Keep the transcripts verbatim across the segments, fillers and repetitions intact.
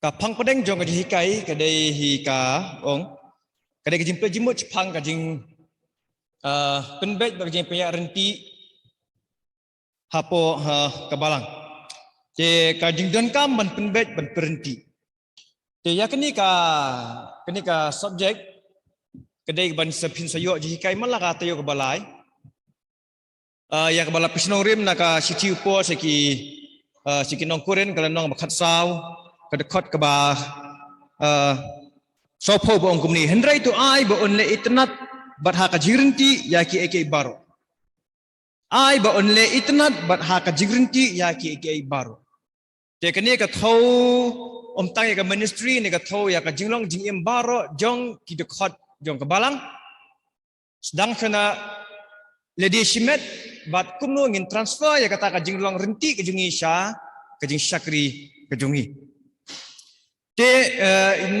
Ka phang pdeng jong ka jinghikai ka dei hi ka ong, ka dei ka jingpynjimut shaphang ka jing, ah, pynbeit bad ka jingpynïaid rynti hapoh, ha, ka balang. Te ka jingdonkam ban pynbeit ban pynrynti. Te ïa kane ka, kane ka subject ka dei ban sa pynsaw ïoh jinghikai man la ka taïew kaba lai. Ah, ïa kaba la pynshong rim na ka shithi u Paul sha ki, ah, sha ki nong Korinth, ka lynnong ba khatsaw, ka dkhot kaba, ah, sawphew ba ong kumne: Hynrei to ai ba un leh itynnad bad ha ka jingrynti ïa kiei kiei baroh. Ai ba un leh itynnad bad ha ka jingrynti ïa kiei kiei baroh. Te kane ka thew, ym tang ïa ka ministry ne ka thew ïa ka jinglong jingim baroh jong ki dkhot jong ka balang. Sdang kane lade shimet bad kumno ngin transfer ïa kata ka jinglong rynti ka jong ngi sha ka jingshakri ka jong ngi. Te, eh, in,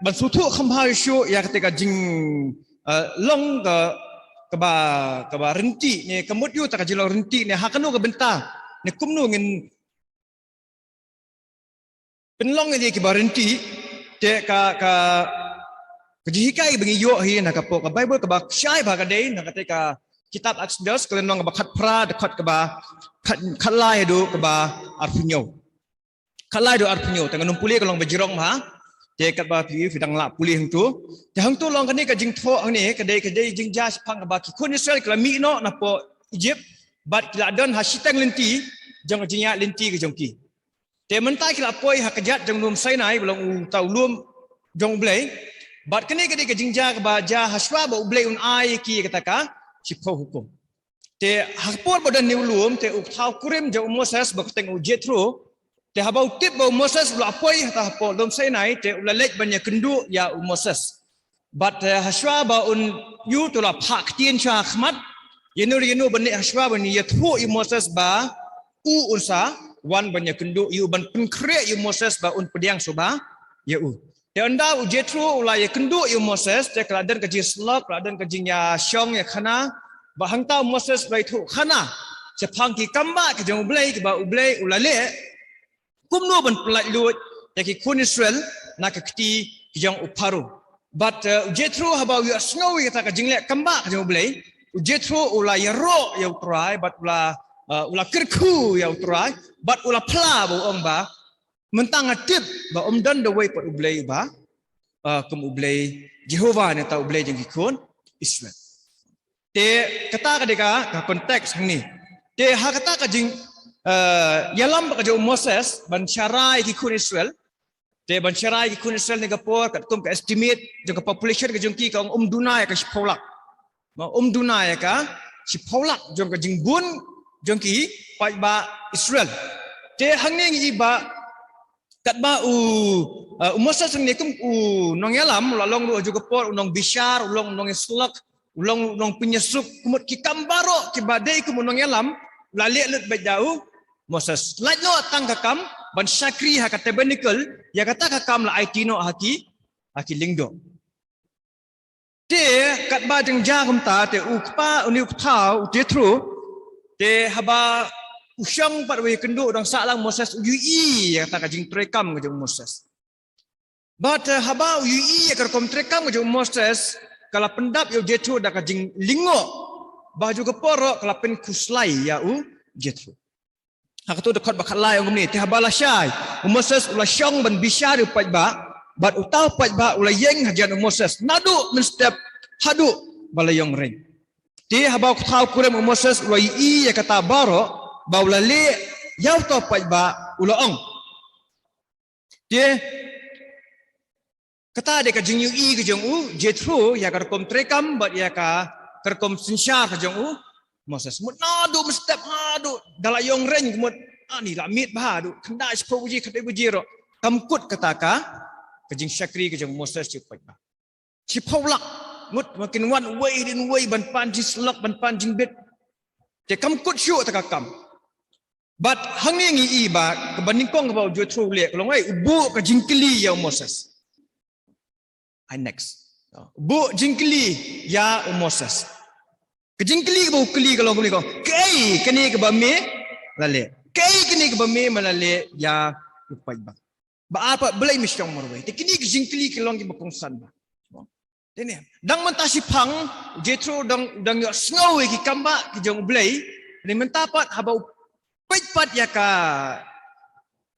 ban sngewthuh kham bha shuh ïa kata ka jing, eh, long ka, kaba, kaba rynti ne ka mut ïa kata ka jinglong rynti ne ha kano ka bynta ne kumno ngin pynlong ïa kiba rynti, te ka, ka, ka jinghikai ba ngi ïoh hi na ka pdeng ka Baibl kaba shai bha ka dei na kata ka kitab Exodus, ka lynnong kaba khatphra, dkhot kaba khat, khatlai haduh kaba arphew hynñiew. Khatlai haduh arphew hynñiew, te ngan ym pule ka long ba jrong bha. Te katba phi, phi dang lah pule hangtu. Te hangtu long kane ka jingthoh hangne, ka dei, ka dei jingjia shaphang kaba ki khun Israel ki la mih noh napoh Egypt bad ki la don ha shiteng lynti jong ka jingïaid lynti ka jong ki. Te mynta ki la poi ha kjat jong lum Sinai, ba long uta u lum jong U Blei. Bad kane ka dei ka jingjia kaba jia hashwa ba U Blei un ai ïa ki kata ka shiphew hukum. Te ha ka por ba don ha u lum, te u thaw kurim jong u Moses ba kyrteng u Jethro. Te haba u tip ba u Moses u la poi hata hapoh lum Sinai, te u la leit ban ïakynduh ïa u Moses. Bad, eh, hashwa ba un ïoh, te u la phah ktien sha khmat. Ïano ïano ban leh hashwa ban ïathuh ïa u Moses ba u un sa wan ban ïakynduh ïa u, ban pynkhreh ïa u Moses ba un pdiang shuwa ïa u. Te ynda u Jethro u la ïakynduh ïa u Moses, te ka la don ka jingsyllok, ka la don ka jingïashong ïakhana. Bad hangta u Moses u la ïathuhkhana shaphang ki kambah ka jong U Blei, kiba U Blei u la leh kumno ban pyllait luid ïa ki khun Israel na ka kti ki jong u Pharaoh. Bad, eh, u Jethro haba u ïohsngew ïa kata ka jingleh kambah ka jong U Blei, u Jethro u la ïaroh ïa U Trai, bad u la, eh, u la kyrkhu ïa U Trai, bad u la phla ba u ong ba, mynta nga tip ba ym don da uwei pat U Blei uba, eh, kum U Blei Jehovah, ne uta U Blei jong ki khun Israel. Te kata ka dei ka, ka context hangne. Te ha kata ka jing, eh, ïalam ba ka jong u Moses ban sharai ki khun Israel. Te ban sharai ki khun Israel ne ka por, katkum ka estimate jong ka population ka jong ki, ka ong ym duna ïa ka shiphew lak. Mo, ym duna ïa ka shiphew lak jong ka jingbun jong ki paidbah Israel. Te hangne ngi i ba katba u, eh, u Moses hangne kum u nongïalam, u la long ruh ha ju ka por u nongbishar, u long u nongïasyllok, u long u nongpynïasuk, ka mut ki kam baroh kiba dei kum u nongïalam u la leh lut beit da u Moses. Lait noh tang ka kam ban shakri ha ka tabernacle, ïa kata ka kam la aiti noh ha ki, ha ki lyngdoh. Te katba jingjia kumta, te u kpa, une u kthaw, u Jethro, te haba u shong pat u ïakynduh, u dang sah lang u Moses, u ïohi ïa kata ka jingtreikam ka jong u Moses. Bad, eh, haba u ïohi ïa ka rukom treikam ka jong u Moses, ka la pyndap ïa u Jethro da ka jinglyngngoh. Bad ha ju ka por ruh ka la pynkhuslai ïa u Jethro. Ha kato dkhot ba khatlai ong kumne: Te haba lashai, u Moses u la shong ban bishar ïa u paidbah, bad uta u paidbah u la ïeng hajan u Moses naduh mynstep haduh ba la ïong reng. Te haba u kthaw kurim u Moses u la ïohi ïa kata baroh ba u la leh ïa uta u paidbah, u la ong. Te kata dei ka jingïohi ka jong u Jethro ïa ka rukom treikam bad ïa ka, ka rukom synshar ka jong u Moses. Mut naduh mynstep haduh da la ïong reng, mut ani la miet bha haduh khyndai shiphew baje, khyndai baje ruh. Kam kut kata ka, ka jingshakri ka jong u Moses sha u paidbah. Shiphew lak, mut ma kin wan uwei hadien uwei ban pan jingsyllok, ban pan jingbit. Te kam kut shuh kata ka kam. Bad hangne ngi i ba kaba nyngkong kaba u Jethro u leh, ka long, eh, u buh ka jingkylli ïa u Moses. Ai, next. U buh jingkylli ïa u Moses. Ka jingkylli kaba u kylli ka long kumne, ka ong, kaei kane kaba me la leh? Kaei kane kaba me me la leh ïa u paidbah? Ba ar pat Blei me shong marwei. Te kine ki jingkylli ki long kiba kongsan bha. Te ne, dang mynta shiphang, Jethro dang, dang ïohsngew ïa ki kam bah ki jong U Blei. Te mynta pat haba u peit pat ïa ka,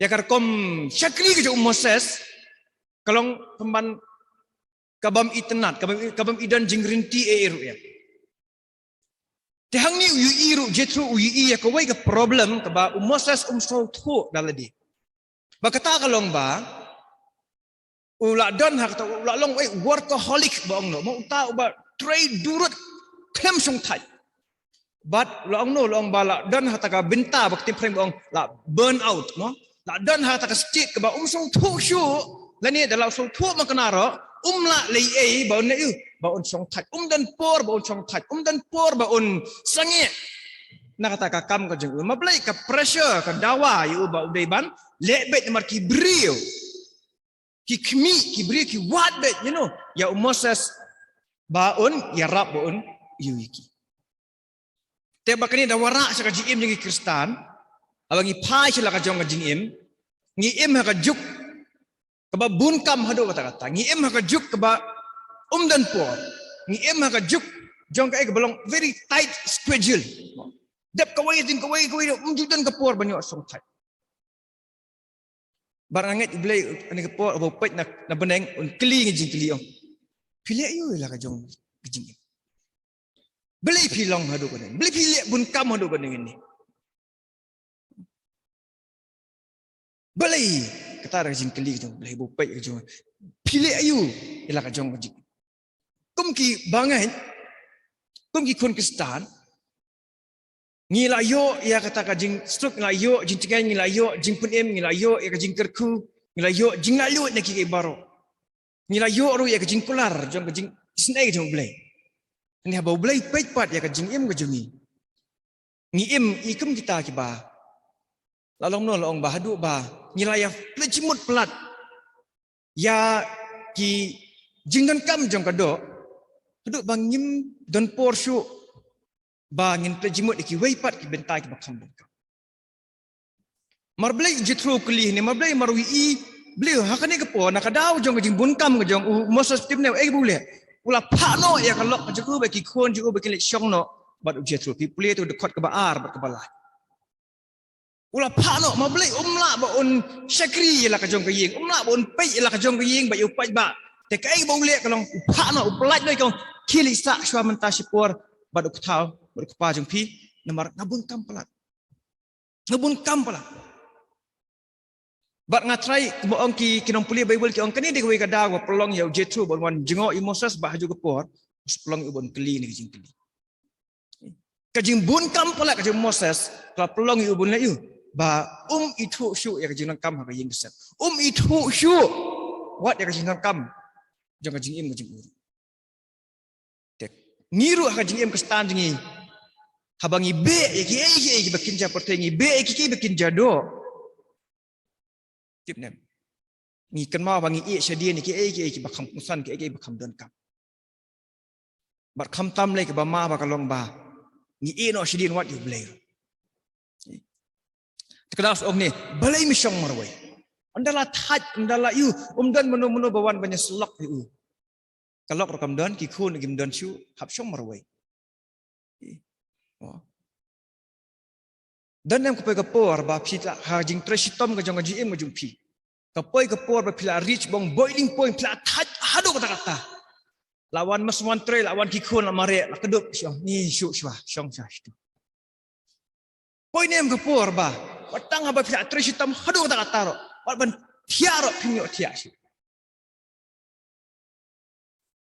ïa ka rukom shakri ka jong u Moses, ka long pynban ka bym itynnad, ka bym, ka bym i don jingryntih ei ei ruh ïa. Te hangne u ïohi ruh, Jethro u ïohi ïa kawei ka problem kaba u Moses um sngewthuh da lade. Ba kata ka long ba u la don ha kata, u la long, eh, workaholic ba ong noh. Mo, uta uba trei durut khlem shongthait. Bad u la ong noh, u la ong ba la don ha kata ka bynta ba ka ktien phareng ba ong la burn out, mo. La don ha kata ka state kaba um sngewthuh shuh, lane da la sngewthuh man kane ruh, um lah leh ei ei ba un leh ïa u, ba un shongthait. Um don por ba un shongthait, um don por ba un sangeh na kata ka kam ka jong u. Ma Blei ka pressure, ka dawa ïa u ba u dei ban leh beit namar ki briew, ki khmih, ki briew ki wad beit, you know, ïa u Moses ba un ïarap, ba un ïohi ki. Te ba kane da wanrah sha ka jingim jong ngi Khristan, haba ngi phai sha la ka jong ka jingim, ngi im ha ka juk kaba bun kam haduh katta katta, ngi im ha ka juk kaba um don por, ngi im ha ka juk jong kaei kaba long very tight schedule. Dep kawei, dep kawei, kawei, um ju don ka por ban ïoh shongthait. Bad nga ngeit U Blei ha kane ka por, haba u peit na, na bneng, un kylli ïa ngi jingkylli, ong: Phi leh aïu ïa la ka jong ka jingim? Balei phi long haduh kane? Balei phi leh bun kam haduh kane? Balei? Kata ka jingkylli ka jong U Blei, haba u peit ka jong: Phi leh aïu ïa la ka jong ka jingim? Kum ki bangeit, kum ki khun Khristan, ngi la ïoh ïa kata ka jingsuk, ngi la ïoh jingtngen, ngi la ïoh jingpynim, ngi la ïoh ïa ka jingkyrkhu, ngi la ïoh jinglaitluid na kiei kiei baroh. Ngi la ïoh ruh ïa ka jingkular jong ka jingisynei ka jong U Blei. Hynrei haba U Blei u peit pat ïa ka jingim ka jong ngi, ngi im i kum kita kiba, la long noh, la ong ba haduh ba ngi la ïa pynjymut palat ïa ki jingdonkam jong ka doh, haduh ba ngim don por shuh ba ngin pynjymut ïa kiwei pat ki bynta kiba kham donkam. Mar Blei u Jethro u kylli hangne, mar Blei, mar u ïohi, Blei, ha kane ka por, na ka daw jong ka jingbun kam ka jong u Moses, tip ne, eh, U Blei u la phah noh ïa ka lok ka jong u bad ki khun jong u ba kin leit shong noh bad u Jethro. Phi pule to dkhot kaba ar bad kaba lai. U la phah noh, ma Blei um lah ba un shakri ïa la ka jong ka ïing, um lah ba un peit ïa la ka jong ka ïing bad ïa u paidbah. Te kaei ba u leh ka long, u phah noh, u pyllait noh, ka ong: Khie leit sah shuwa mynta shipor bad u kpa, bad u kpa jong phi, namar nga bun kam palat. Nga bun kam palat. Bad nga trai, kumba ong ki, ki nongpule Baibl ki ong kane dei kawei ka daw ba pynlong ïa u Jethro ba un wan jngoh ïa u Moses, bad ha kajuh ka por u sa pynlong ïa u ba un kylli kine ki jingkylli. Ka jingbun kam palat ka jong u Moses ka la pynlong ïa u ba un leh ïa u ba um ithuh shuh ïa ka jingdonkam ha ka ïing ka sem. Um ithuh shuh wat ïa ka jingdonkam jong ka jingim ka jong u. Te ngi ruh ha ka jingim Khristan jong ngi, haba ngi beh ïa kiei kiei kiba kynja pyrthei, ngi beh ïa kiei kiei ba kynja doh, tip ne, ngi kynmaw ba ngi ïeh shadien ïa kiei kiei kiba kham kongsan, kiei kiei ba kham donkam. Bad khamtam lei kaba ma ba ka long ba ngi ïeh noh shadien wat ïa U Blei. Te ka daw sa ong ne, balei me shong marwei? Ynda la thait, ynda la ïoh, um don mano mano ba wan ban ïasyllok ïa u. Ka lok ruh kam don, ki khun ruh kim don shuh, hap shong marwei. Don em ka poi ka por ba phi la ha jingtrei shitom ka jong ka jingim ka jong phi? Ka poi ka por ba phi la reach bong boiling point, phi la thait haduh katta katta. La wan master, wan trei, la wan ki khun, la mareh, la kdup, shong, ngi shu shuwa, shong shuwa shitu. Poi ne em ka por ba wat tang haba phi la trei shitom haduh katta katta ruh, wat ban thiah ruh phim ïoh thiah shuh.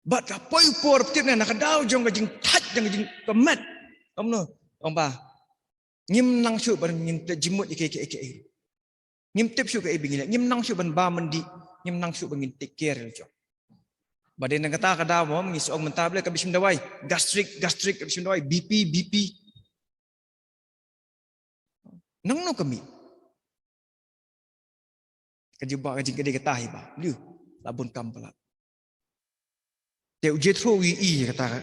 Bad ka poi u por, tip ne, na ka daw jong ka jingthait, jong ka jingkmen, kumno, ong ba ngim nang shuh ban ngin pynjymut ïa kiei kiei. Ngim tip shuh kaei ba ngin leh, ngim nang shuh ban bam ban dih, ngim nang shuh ban ngin take care ïa la jong. Bad dei na kata ka daw mo ngi sa ong mynta, Blei, ka bishim dawai gastric, gastric, ka bishim dawai B P, B P. Nangno ka mih? Ka jubab ka jingkylli kata hi ba, Blei, la bun kam palat. Te u Jethro u ïohi ïa kata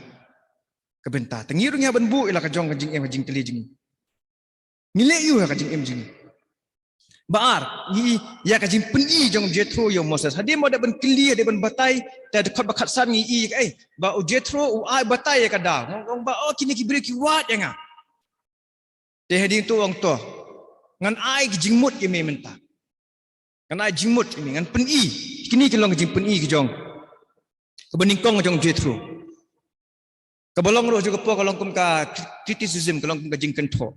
ka bynta. Te ngi ruh ngi hap ban buh ïa la ka jong ka jingim, ka jingkylli jong ngi. Ngi leh ïa u ha ka jingim jong ngi. Ba ar, ngi ïa ka jingpyni jong u Jethro ïa u Moses. Hadien ba u dei ban kylli, u dei ban batai, te dkhot ba khatsan ngi ïa ka, eh, ba u Jethro u ai batai ïa ka daw. Ngi ong ba, oh, kine ki briew ki wad ïa nga. Te hadien to u ong to, ngan ai ki jingmut ïa me mynta. Ngan ai jingmut ïa me, ngan pyni. Kine ki long ki jingpyni ki jong, kaba nyngkong jong u Jethro. Kaba long ruh jong ka por ka long kum ka criticism, ka long kum ka jingkynthoh.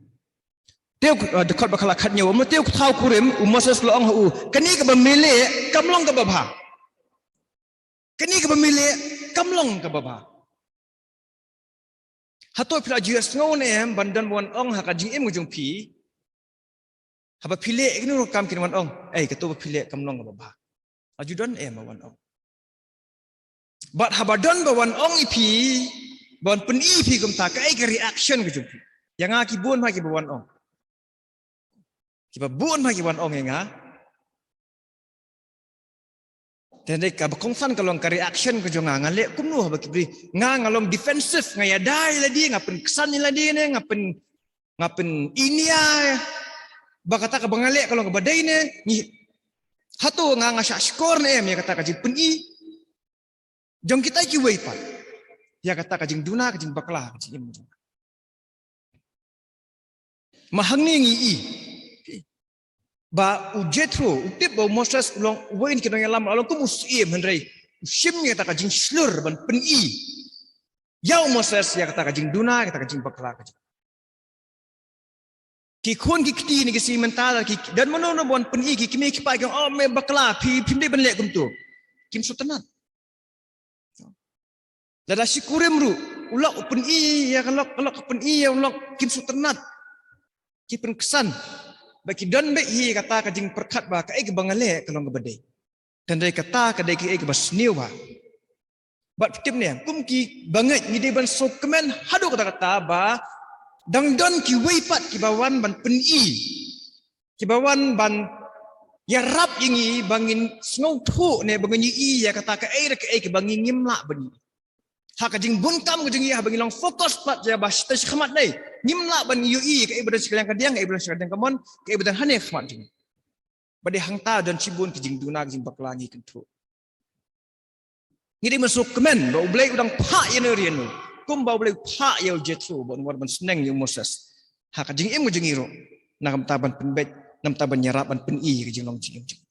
Te u, uh, dkhot ba khatsan ngi ong, te u thaw kurim, u Moses u la ong ha u, kane kaba me leh kam long kaba bha. Kane kaba me leh kam long kaba bha. Hato phi la ju ïohsngew ne em ban don ba wan ong ha ka jingim ka jong phi? Haba phi leh kine ruh kam kin wan ong, ei, kato ba phi leh kam long kaba bha. La ju don em ba wan ong? Bad haba don ba wan ong ïa phi, ba wan pyni ïa phi kumta, kaei ka reaction ka jong phi? Ïa nga ki bun bha kiba wan ong. Kiba bun bha ki wan ong ïa nga. Te dei kaba kongsan ka long ka reaction ka jong nga, nga leh kumno haba ki briew? Nga, nga long defensive, nga ïada ïa lade, nga pynksan ïa lade ne, nga pyn, nga pyninia ba kata kaba nga leh ka long kaba dei ne? Ngi, hato nga, nga shahshkor ne em ïa kata ka jingpyni jong kita kiwei pat ïa kata ka jingduna, ka jingbakla, ka jingim jong nga? Ma hangne ngi i ba u Jethro u tip ba u Moses u long uwei na ki nongïalam, u long kum u syiem, hynrei u shim ïa kata ka jingshlur ban pyni ïa u Moses ïa kata ka jingduna, kata ka jingbakla ka jong. Ki khun ki kti ne ki sngi mynta, ki don mano mano ba wan pyni, ki kmie ki kpa ki ong, oh, me bakla, phi, phim dei ban leh kumto. Kim sngewtynnat. Lada shi kurim ruh, u lok u pyni ïa ka lok, ka lok ka pyni ïa u lok, kim sngewtynnat. Ki pynksan. Ba ki don beit hi kata ka jingpyrkhat ba kaei kaba nga leh ka long kaba dei. Te dei kata ka dei kaei kaba sniew bha. Bad phi tip ne, kum kiba ngeit ngi dei ban sngewkmen haduh katta katta ba dang don kiwei pat kiba wan ban pyni, kiba wan ban ïarap ïa ngi ba ngin sngewthuh ne ba ngin ïohi ïa kata kaei re kaei kaba ngi ngim lah ban ïohi. Ha ka jingbun kam ka jong ngi, haba ngi long focus pat ïa ba sha, shakhmat ne, ngim lah ban ïohi kaei ba don sha ka liang ka diang, kaei ba don sha ka diang kamon, kaei ba don hangne ha khmat jong ngi. Ba dei hangta don shibun ki jingduna, ki jingbakla, ngi kynthup. Ngi dei ban sngewkmen ba U Blei u dang phah ïa no ïa no, kumba U Blei u phah ïa u Jethro ba un wan ban sneng ïa u Moses. Ha ka jingim ka jong ngi ruh, na ka bynta ban pynbeit, na ka bynta ban ïarap ban pyni ïa ka jinglong jingim jong ngi.